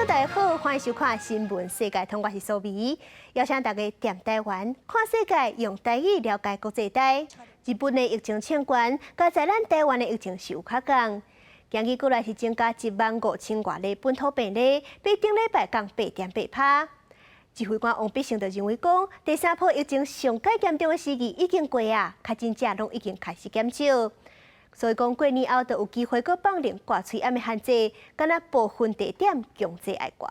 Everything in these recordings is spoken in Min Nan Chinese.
友大家好，歡迎收看《新聞世界通》，我是蘇美，邀請大家踮台灣看世界，用台語了解國際大。日本的疫情衝懸，佮在咱台灣的疫情是有較仝。今日過來是增加1萬5千外例本土病例，比頂禮拜降8.8%。指揮官王必勝就認為講，第三波疫情上蓋嚴重的時期已經過啊，確診者攏已經開始減少。所以講過年後就有機會閣放寬掛喙罨的限制，敢若部分地點強制愛掛。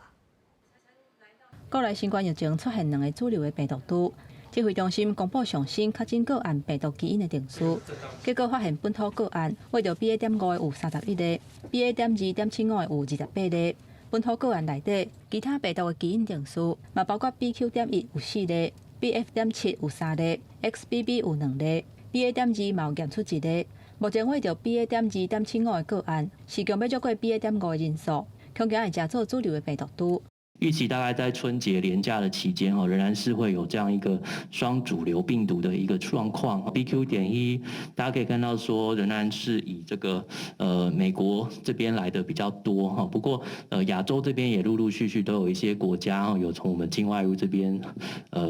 國內新冠疫情出現兩个主流的病毒株，指揮中心公布上新確診個案病毒基因的定序，結果發現本土個案為著 BA.5的有31例，BA.2.75的有28例。本土個案內底，其他病毒的基因定序嘛包括 BQ.1有四例，BF.7有三例，XBB 有兩例，BA.2嘛有驗出一例。目前為著 BA.2.75的個案，是強欲少過 BA.5的人數，恐驚會成做主流的病毒株。預期大概在春節連假的期間，仍然是會有這樣一個雙主流病毒的一個狀況。BQ.1，大家可以看到說，仍然是以這個美國這邊來的比較多哈。不過亞洲這邊也陸陸續續都有一些國家有從我們境外移入這邊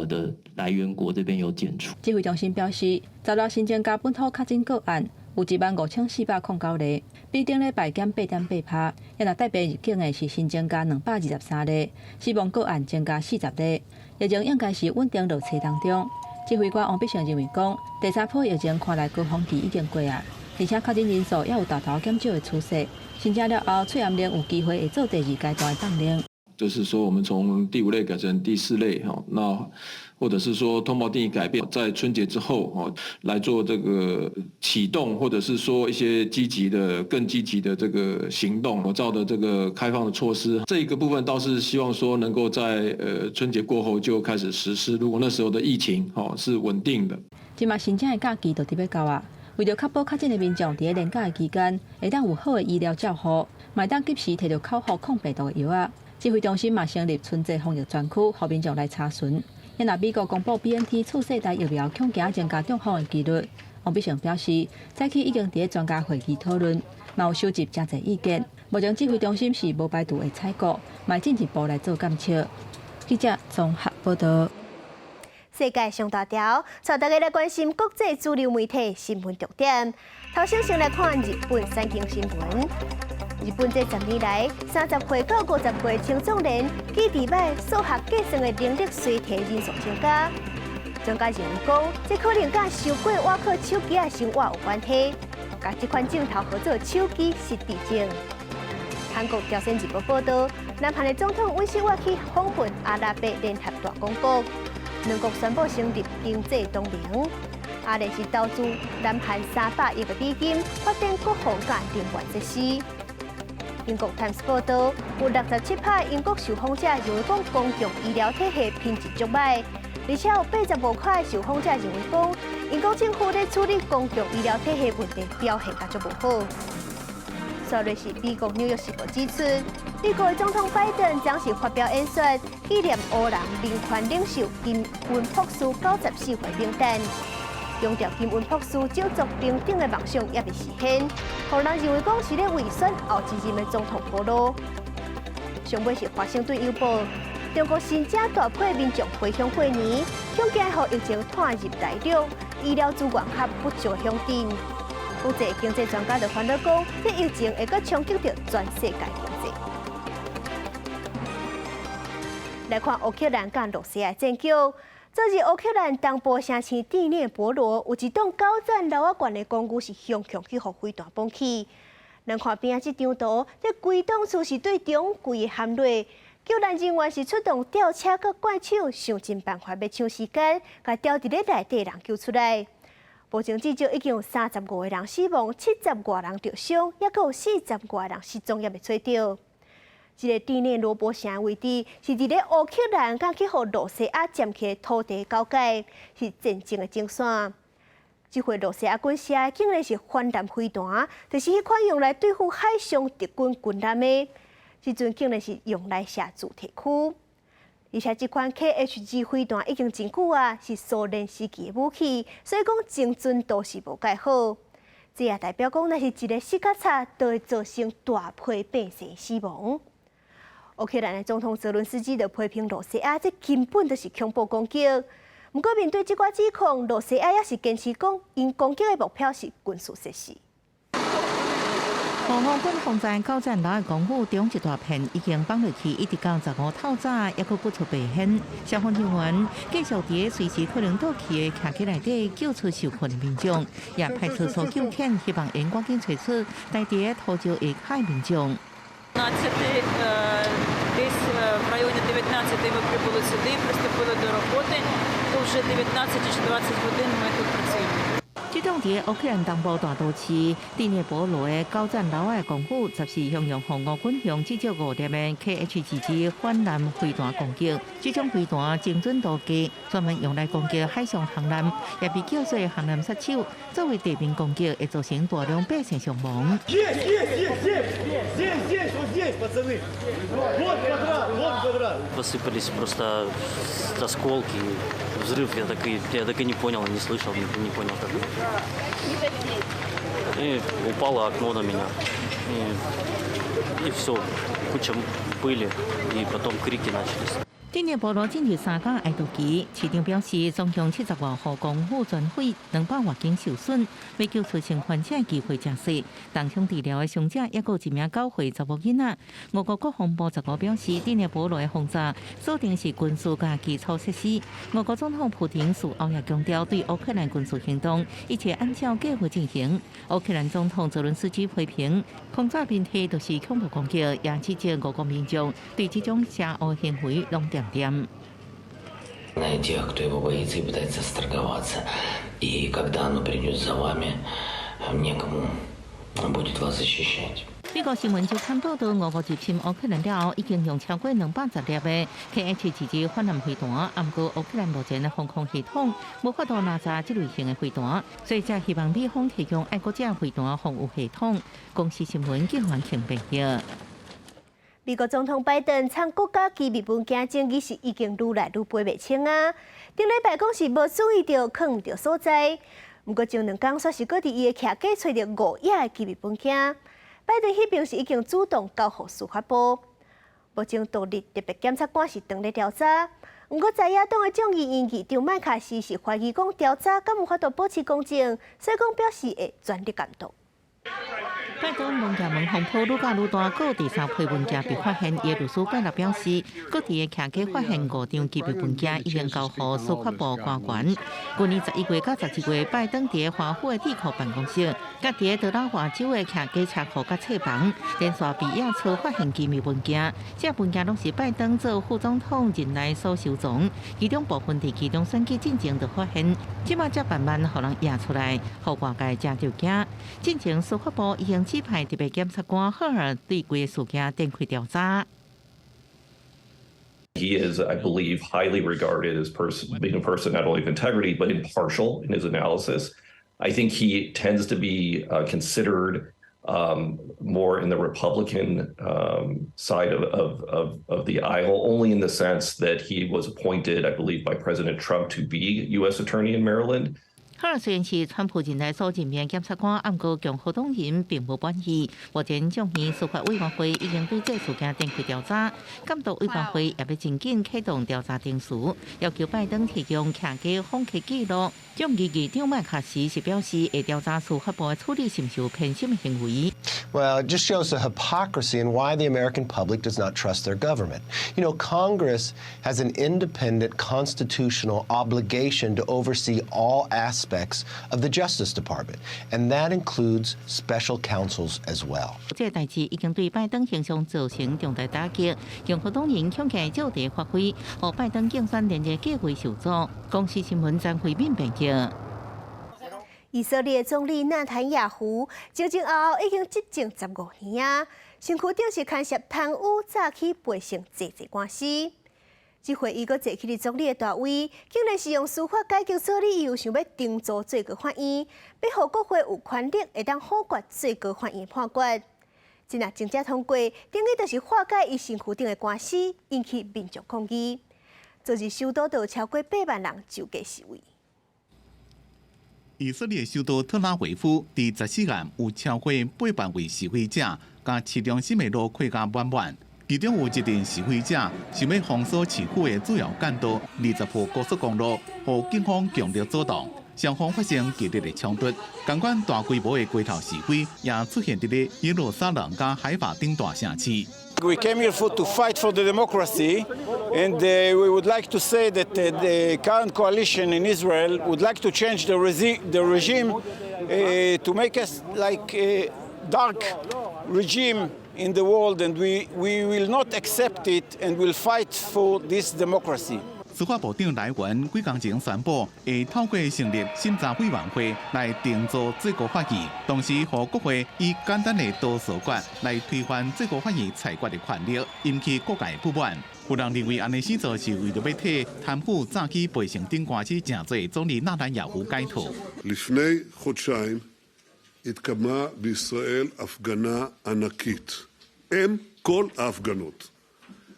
的來源國這邊有檢出。指揮中心表示，昨日新增加本土確診個案有15,409例，比頂禮拜減8.8%。若帶病入境的是新增加223例，死亡個案增加40例。疫情應該是穩定落勢當中。指揮官王必勝認為講，第三波疫情看來高峰期已經過啊，而且確診人數也有大頭減少的趨勢。申請了後，喙罨令有機會會做第二階段的放寬。就是說，我們從第五類改成第四類，哈，那或者是說通報定義改變，在春節之後，哈，來做這個啟動，或者是說一些積極的、更積極的這個行動，口罩的這個開放的措施，這一個部分倒是希望說能夠在春節過後就開始實施。如果那時候的疫情，哈，是穩定的。這馬申請的假期就佇欲到啊，為著確保確診的民眾佇咧連假的期間，會當有好的醫療照護，嘛會當及時提著口服抗病毒的藥仔。指揮中心嘛成立春節防疫專區，予民眾來查詢。若美國公布 BNT 次世代疫苗恐驚增加中風的幾率，王必勝表示，早起已經佇咧專家會議討論，嘛有收集誠濟意見。目前指揮中心是無排除會採購，嘛進一步來做監測。記者綜合報道。世界上大條，帶大家來關心國際主流媒體新聞重點。頭先先來看日本產經新聞。日本這10年來，30歲到50歲青壯年記憶䆀、數學計算的能力衰退人數增加。專家認為講，這可能佮傷過倚靠手機仔生活有關係，共這款症頭號做手機失智症。韓國朝鮮日報報道，南韓的總統尹錫悅去訪問阿拉伯聯合大公國，兩國宣布成立經濟同盟。阿聯是投資南韓300億的美金，發展國防佮能源設施。英國《Times》報道，有67%英國受訪者認為講公共醫療體系品質足䆀，而且有85%受訪者認為講英國政府咧處理公共醫療體系問題表現較足無好。煞落是美國紐約時報指出，美國的總統拜登將是發表演說，紀念烏人人權領袖金恩博士94歲冥誕。強調金恩博士種族平等的夢想猶未實現，予人認為講是咧為選後一任的總統鋪路。上尾是華盛頓郵報，中國新增大批民眾回鄉過年，恐驚予疫情拖入內陸，醫療資源較不足鄉鎮。國際經濟專家就煩惱講，這疫情會閣衝擊著全世界經濟。來看烏克蘭佮羅西亞戰局。昨日烏克蘭東部城市第聶伯羅有一棟九層樓仔懸的公寓是雄雄去予飛彈崩去。咱看邊仔這張圖，這規棟厝是對中規个陷落，救援人員是出動吊車佮怪手，想盡辦法欲搶時間，共牢佇咧內底人救出來。目前至少已經有35個人死亡，70外人著傷，猶閣有40外人失蹤，猶未揣著。這个第聶羅波城的位置是佇咧烏克蘭佮去予羅西亞佔去的土地交界，是戰爭的前線。這回羅西亞軍射的竟然是反艦飛彈，就是彼款用來對付海上敵軍軍艦的。這陣竟然是用來射住宅區，而且這款 KH-2飛彈已經真久啊，是蘇聯時期的武器，所以講精準度是無蓋好。這也代表講，若是一个失誤差，就會造成大批百姓死亡。烏克蘭的總統澤倫斯基就批評羅西亞，這根本就是恐怖攻擊。毋過面對這寡指控，羅西亞也是堅持講，𪜶攻擊的目標是軍事設施。烏軍轟炸九層樓的公寓中一大片已經崩落去，一直到15透早，猶閣掘出白煙。消防人員繼續佇隨時可能倒去的徛機內底救出受困的民眾，也派出搜救犬希望𪜶趕緊揣出待佇土石下跤的民眾。 Десь в районі 19 ми прибули сюди, приступили до роботи, то вже 19 чи 20 годин ми тут працюємо. 這棟佇烏克蘭東部大都市第聶伯羅的九層樓的公寓，14向用予烏軍用至少五粒的 KH-22反艦飛彈攻擊。這種飛彈精準度低，專門用來攻擊海上航艦，也被叫做航艦殺手。作為地面攻擊，會造成大量百姓傷亡。 Посыпались просто осколки, взрыв, я так и не понял, не слышал, не понял как. И упало окно на меня. И все, куча пыли, и потом крики начались. 第聶伯羅進入三工哀悼期，市長表示，總共70外戶公寓全毀，200外間受損，欲救出生還者機會誠細。重傷治療的傷者猶閣有一名9歲查某囡仔。俄國國防部十五表示，第聶伯羅的轟炸鎖定是軍事佮基礎設施。俄國總統普廷事後也強調，對烏克蘭軍事行動一切按照計劃進行。烏克蘭總統澤倫斯基批評，轟炸媒體就是恐怖攻擊，也指責俄國民眾對這種邪惡行為攏恬恬。 На тех, кто его боится и пытается сторговаться. И когда оно придет за вами, некому будет вас защищать. 美國新聞週刊報道，俄國入侵烏克蘭了後，已經用超過210粒的 KH-22反艦飛彈，毋過烏克蘭目前的防空系統無法度攔截這類型的飛彈，所以才希望美方提供愛國者飛彈防禦系統。公視新聞記者陳編譯。美國總統拜登藏國家機密文件爭議是已經愈來愈掰袂清啊！頂禮拜講是無注意著，囥毋著所在。毋過前兩工煞是閣佇伊的徛架揣著5頁的機密文件。拜登彼邊是已經主動交予司法部，目前獨立特別檢察官是正咧調查。毋過在野黨的眾議院議長麥卡錫是懷疑講調查敢有法度保持公正，所以講表示會全力監督。拜登文件門風波愈攪愈大，閣第三批文件被發現，伊律師蓋勒表示，閣佇个徛架發現五張機密文件，已經交予司法部官員。去年11月到12月，拜登佇華府的智庫辦公室，佮佇德拉華州的徛家車庫佮冊房，連續被驗出發現機密文件。這文件攏是拜登做副總統任內所收藏，其中部分佇期中選舉進前就發現，這馬才慢慢予人驗出來，予外界誠著驚。進前司法部已經指派特別檢察官赫爾對規个事件展開調查。 He is, I believe, highly regarded as being a person not only of integrity but impartial in his analysis. I think he tends to be considered more in the Republican side of the aisle, only in the sense that he was appointed, I believe, by President Trump to be U.S. Attorney in Maryland. 赫爾雖然是川普任內所任命檢察官，毋過共和黨人並無滿意。目前眾議司法委員會已經對這事件展開調查，監督委員會也欲真緊啟動調查程序，要求拜登提供徛家訪客記錄。眾議議長麥卡錫是表示，會調查司法部的處理是毋是有偏心的行為。 Well, it just shows the hypocrisy and why the American public does not trust their government. Congress has an independent constitutional obligation to oversee all aspects of the Justice Department, and that includes special counsels as well. 這個代誌已經對拜登形象造成重大打擊，共和黨人恐驚借題發揮，予拜登競選連任計劃受阻。公視新聞張惠敏編譯。以色列總理納坦雅胡前前後後已經執政15年啊，身軀頂是牽涉貪污、詐欺、賠償濟濟官司。這回伊閣坐起佇總理的大位，竟然是用司法改革做理由，想欲重組最高法院，欲予國會有權力會當否決最高法院判決。這若真正通過，等於就是化解伊身軀頂的官司，引起民眾抗議。昨日首都就有超過8萬人上街示威。以色列首都特拉維夫佇14暗有超過8萬位示威者，共市中心的路開甲滿滿。其中有一陣示威者想欲封鎖市府的主要幹道20號高速公路，予警方強力阻擋，雙方發生激烈的衝突。仝款大規模的街頭示威也出現佇咧耶路撒冷佮海法等大城市。 We came here to fight for the democracy, and we would like to say that the current coalition in Israel would like to change the regime to make us like a dark regime in the world, and we will not accept it and will fight for this democracy. 司法部長萊文幾工前宣布，會透過成立審查委員會來定做最高法院，同時予國會以簡單的多數決來推翻最高法院裁決的權力，引起各界不滿。有人認為按呢死做是為著欲替貪腐早起賠償等官司誠濟總理納坦雅胡解套。 לפני חודשיים התקיימה בישראל הפגנה ענקית, אם כל ההפגנות.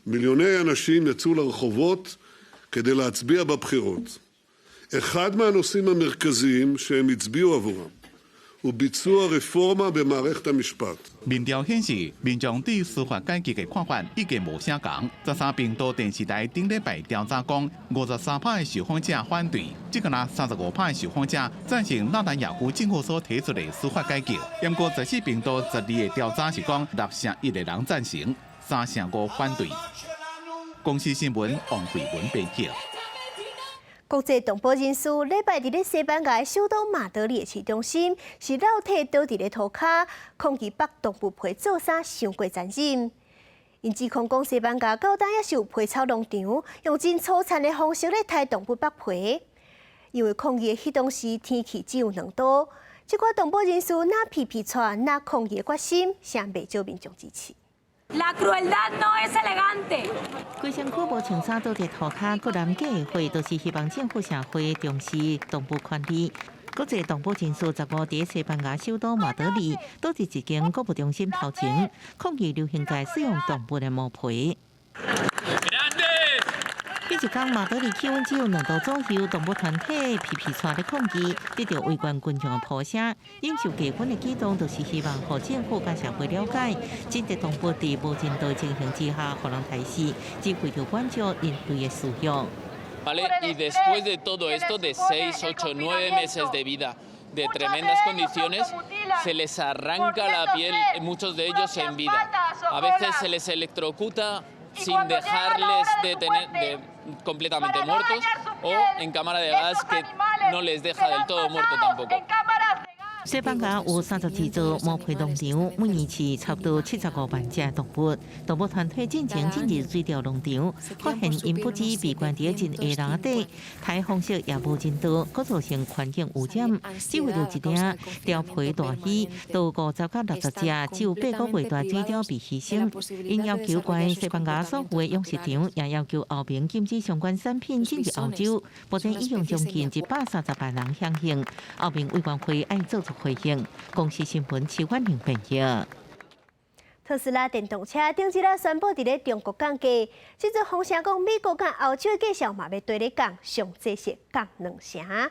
מיליוני אנשים יצאו לרחובות כדי להצביע בבחירות. אחד מהנושאים המרכזיים שהם הצביעו עבורם הוא ביצוע רפורמה במערכת המשפט. 民調顯示，民眾對司法改革的看法已經無啥仝。13頻道電視台頂禮拜調查講，53趴的受訪者反對，這個若35趴的受訪者贊成納坦雅胡政府所提出的司法改革。毋過14頻道12的調查是講，6成1的人贊成，3成5反對。公視新聞王慧文編輯。國際動保人士禮拜佇咧西班牙首都馬德里的市中心，是落體倒佇咧塗跤，抗議縛動物皮做衫傷過殘忍。𪜶指控講西班牙到今猶是有皮草農場，用真粗殘的方式咧刣動物縛皮。因為抗議的彼當時天氣只有2度，這寡動保人士若皮皮剉，若抗議的決心，誠袂少民眾支持。 La crueldad no es elegante。規身軀無穿衫倒佇塗跤，各南假會都是希望政府社會重視動物權利。國際動保人士15佇西班牙首都馬德里，倒佇一間購物中心頭前，抗議流行界使用動物的毛皮。彼一工馬德里氣溫只有2度左右，動物團體皮皮剉咧抗議，得著圍觀群眾的噗聲。領袖結婚的舉動，就是希望予政府佮社會了解，真濟動物佇無人道情形之下，予人刣死，只為著滿足人類的私欲。 ¿Vale? Y después de todo esto, de 6, 8, 9 meses de vida, de tremendas condiciones, se les arranca la piel, muchos de ellos en vida. A veces se les electrocuta sin dejarles de tener de, completamente muertos o en cámara de gas que no les deja del todo muerto tampoco. 西班牙有32座毛皮農場，每年飼差不多75萬隻動物。動物團體進前進入水貂農場，發現𪜶不止被關佇真下冷底，刣方式也無人道，閣造成環境污染。只為著一領貂皮大衣，都50到60隻只有8個月大水貂被犧牲。𪜶要求關西班牙所有的養殖場，也要求歐盟禁止相關產品進入歐洲。目前已經將近130萬人響應，歐盟委員會愛做出回應。公視新聞徐婉玲編譯。特斯拉電動車頂一日宣布佇咧中國降價，這陣風聲講美國佮歐洲的價數嘛欲綴咧降，上濟是降2成。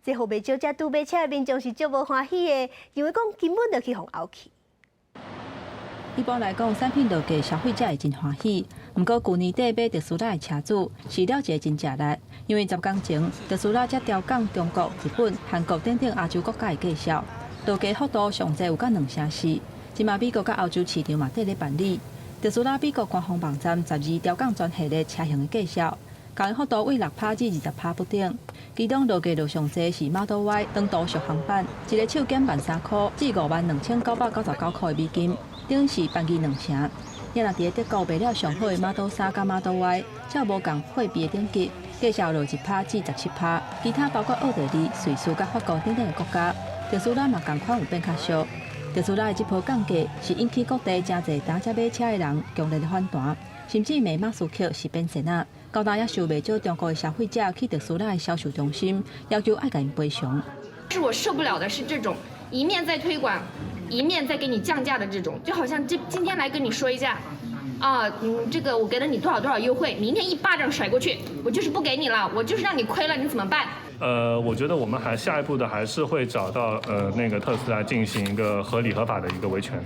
這予袂少才拄買車的民眾是足無歡喜的，認為講根本就去予敖去。一般來講，產品落價，消費者會真歡喜。毋過，舊年底買特斯拉的車主是了一个真食力，因為10工前特斯拉才調降中國、日本、韓國等等亞洲國家的價數，落價幅度上濟有到2成4。這馬美國佮歐洲市場嘛綴咧辦理，特斯拉美國官方網站12調降全系列車型的價數，降幅度為6趴至20趴不等。其中落價落上濟是 Model Y 長途續航版，一个手減13,000塊至52,999塊美金，等於是便宜2成。也若佇德國賣了上好的 Model 3佮 Model Y，才無仝貨幣的等級，價數落1趴至17趴。其他包括奧地利、瑞士佮法國等等的國家，特斯拉嘛仝款有變較俗。特斯拉的這波降價是引起各地誠濟當才買車的人強烈的反彈，甚至罵馬斯克是變仙仔。到今也受袂少中國的消費者去特斯拉的銷售中心，要求愛共𪜶賠償。是我受不了的是這種一面在推廣，一面在給你降價的這種，就好像這今天來跟你說一下，啊，這個我給了你多少多少優惠，明天一巴掌甩過去，我就是不給你了，我就是讓你虧了，你怎麼辦？我覺得我們還下一步的還是會找到那個特斯拉進行一個合理合法的一個維權。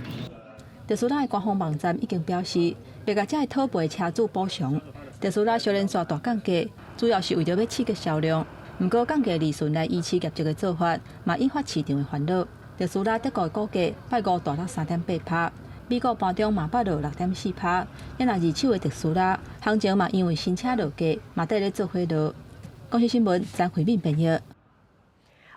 特斯拉的官方網站已經表示，欲共遮个討賠車主補償。特斯拉小連續大降價，主要是為著欲刺激銷量。毋過降價利潤來維持業績的做法，嘛引發市場的煩惱。特斯拉德國的股價拜五大落3.8%，美國盤中嘛捌落6.4%。若二手的特斯拉行情嘛因為新車落價，嘛綴咧做伙落。公視新聞張惠敏編譯。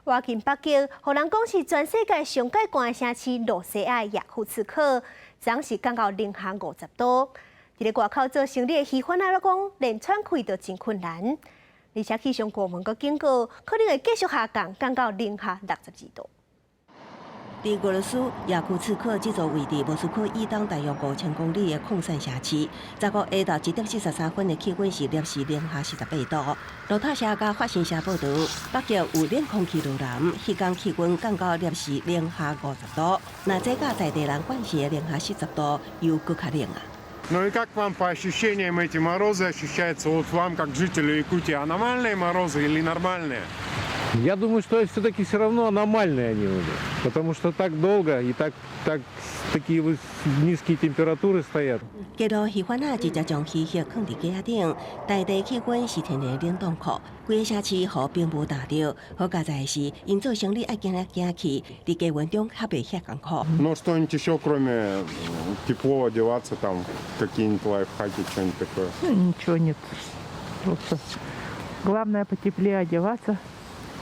倚近北極，予人講是全世界上蓋寒的城市露西亞雅庫茨克，昨是降到零下50度。佇咧外口做生理的魚販仔講，連喘氣都真困難。而且氣象部門閣警告，可能會繼續下降，降到零下62度。佇俄羅斯雅庫茨克這座位佇莫斯科以東大約5000公里的礦山城市，十五下晝1點43分的氣溫是攝氏零下48度。路透社佮法新社報導，北極有冷空氣落來，彼工氣溫降到攝氏零下50度。若這佮在地人慣勢的零下40度，又閣較冷啊！ Ну и как вам по ощущениям эти морозы ощущаются вот вам, как жителю Якутии, аномальные морозы или нормальные? Я думаю, что все-таки все равно аномальные они уже, потому что так долго и так такие низкие температуры стоят. 街路魚販仔直接將魚肉囥佇架仔頂，在地氣溫是天然冷凍庫，規個城市予冰霧罩著。好佳哉的是，𪜶做生理愛行來行去，佇低溫中較袂遐艱苦。 Ну что-нибудь еще, кроме тепло одеваться там, какие-нибудь лайфхаки, что-нибудь такое? Ну, ничего нет. Просто главное потеплее одеваться.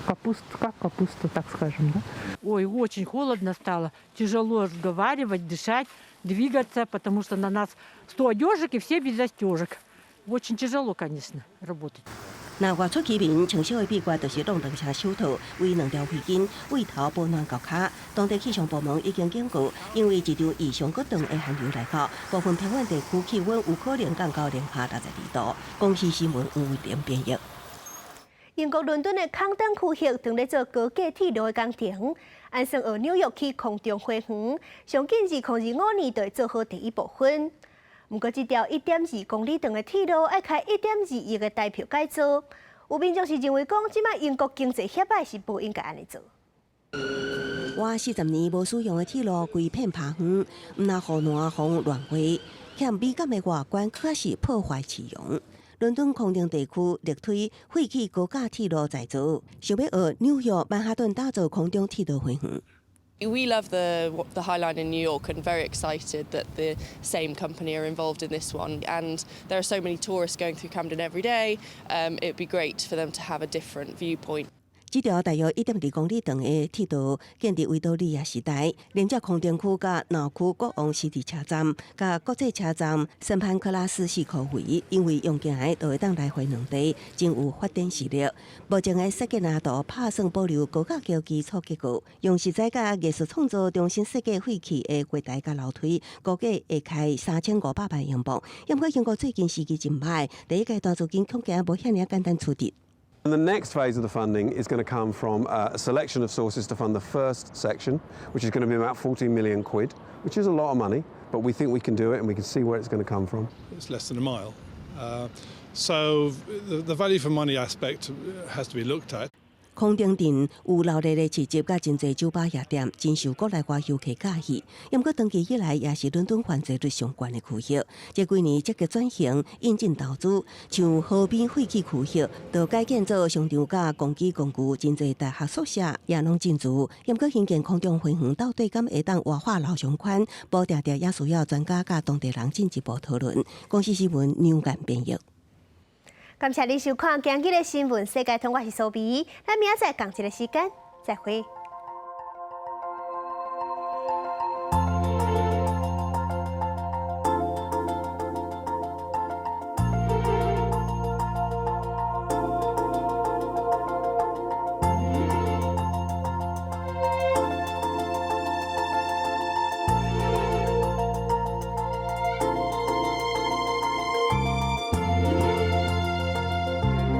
Капусту, как капусту, так скажем, да? Ой, очень холодно стало. Тяжело разговаривать, дышать, двигаться, потому что на нас 100 одежек и все без застежек. Очень тяжело, конечно, работать. 若外出居民穿少的秘訣就是挵兩層手套，圍兩條圍巾，對頭保暖到跤。當地氣象部門已經警告，因為一場異常閣長的寒流來到，部分偏遠地區氣溫有可能降到零下62度。公視新聞吳偉玲編譯。英國倫敦的康登區域正咧做高架鐵路的工程，按算學紐約起空中花園，上緊2025年就會做好第一部分。毋過，這條1.2公里長的鐵路愛開1.2億的台票改造，有民眾是認為講，這擺英國經濟遐歹是無應該按呢做。倚40年無使用的鐵路，規片趴昏，毋但予暖風亂飛，欠美感的外觀，確實破壞市容。倫敦康定地區力推廢棄高架鐵路再造，想欲學紐約曼哈頓打造空中鐵道花園。 We love the High Line in New York and very excited that the same company are involved in this one. And there are so many tourists going through Camden every day. It'd be great for them to have a different viewpoint. 這條大約1.2公里長的鐵道建佇維多利亞時代，連接康定區佮南區國王十字車站，佮國際車站聖潘克拉斯四箍圍，因為用行的就會當來回兩地，真有發展實力。目前的設計藍圖拍算保留高架橋基礎結構，用石材佮藝術創作重新設計廢棄的月台佮樓梯，估計會開3500萬英鎊。毋過英國最近時機真歹，第一階段資金恐驚無遐爾簡單取得。 And the next phase of the funding is going to come from a selection of sources to fund the first section, which is going to be about 14 million quid, which is a lot of money, but we think we can do it and we can see where it's going to come from. It's less than a mile. So the value for money aspect has to be looked at. 康定鎮有鬧熱的市集，佮真濟酒吧夜店，真受國內外遊客佮意。毋過長期以來，也是倫敦犯罪率上懸的區域。這幾年積極轉型，引進投資，像河邊廢棄區域，就改建做商場佮公機工具，真濟大學宿舍也攏進駐。毋過興建空中花園到底敢會當活化老商圈，無定定也需要專家佮當地人進一步討論。公視新聞梁間編譯。感謝你收看今日的新聞世界通，我是蘇比，咱明仔載仝一个時間再會。